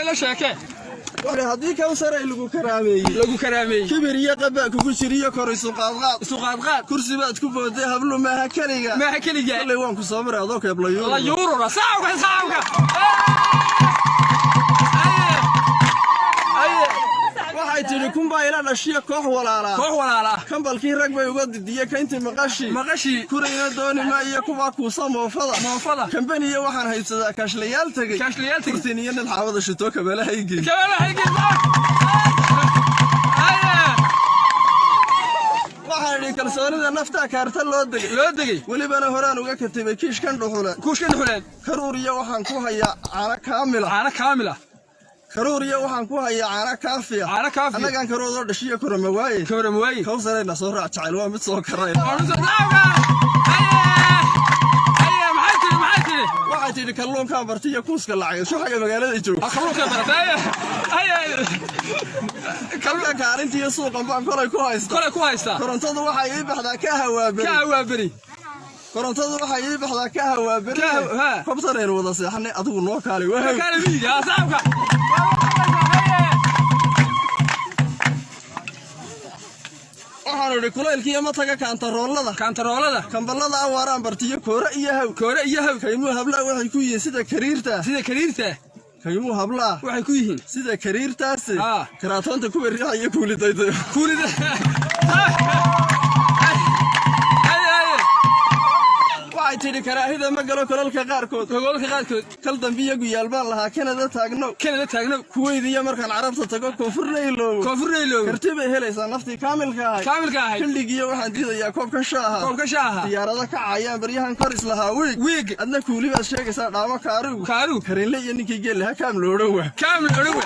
La sheekee. Haddii Kawsaray lagu karaameeyey, lagu karaameeyey, kibir iyo qabaa kugu jiriyo kor isu qaadqaad, isu qaadqaad, kursi baad ku booday, hablu maaha keliga, maaha keliga. Kolley waan ku soo maray adoo keebla. La yuurura saawka saawka. Waxay tidhi kunbaa ila dhashiyo koox walaalaa, koox walaala ah, kambalkii rag bay uga didiye kayntii maqashii, maqashii, kurayna dooni maayo kuwaa kuusa moofada, moofada, kambaniyo waxaan haybsadaa kaashlayaal tegey, kaashlayaal tegey, kurtin iyo nin xaawada shitoo kabalaha igey. Kabalaha igey. Waxaan idhi kalsoonida naftaa kaarta loo degay, loo degay, welibana horaan uga katibay kiishkan dhuxule, kuushkan dhuxuleed, karuur iyo waxaan ku hayaa caano kaamila, caano kaamila, karuur iyo waxaan ku hayaa caano kaafiya, caano kaafiya, annagaan karoodoo dhashiyo korama waaye, korama waaye, Kawsarayna soo raac, jacayl waa mid soo karay. Maxay tiri? Maxay tiri? Waxay tidhi kalluunkaan bartiyo kuuska lacag shuxaga magaalada jooga, kalluunka baratay, kalluunka kaalintiiyo suuqan baan kolay ku haysta, kolay ku haystaa, korontadu waxay ii baxdaa ka hawaaberi, ka hawaaberi, korontadu waxay ii baxdaa ka hawaaberi, kobtanaynu wada seexanay, adigu noo kaali. Kaali miyiga saabka. Waxaanu idhi kulaylkiiyo ma taga kaantaroolada, kaantaroolada, kamballada awaaraan bartiyo koore iyo haw, koore iyo haw, kaymuu hablaa waxay ku yihiin sida kariirta, sida kariirta, kaymuu hablaa waxay ku yihiin sida kariirtaasi, karaatoonta kuwa riixaya kuulidaydayo, kuulida. Waxay tidhi karaahida ma galo kolalka qaarkood, kolalka qaarkood, kal dambiyo guyaal baan lahaa Kanada taagno, Kanada taagno, Kuweydiyo markaan Carabta tago koonfurna iloobo, koonfurna iloobo, karti bay helaysaa naftii kaamilka ahay, kaamilka ahay, xilligiyo waxaan diidayaa koobkan shaaha, koobka shaaha, diyaarado kacayaan baryahan kor islahaa wiig, wiig, adna kuuli baad sheegaysaa dhaamo kaarigu, kaarigu, karinle iyo ninkii geelle ha kaam loodhowa, kaam loodhowa.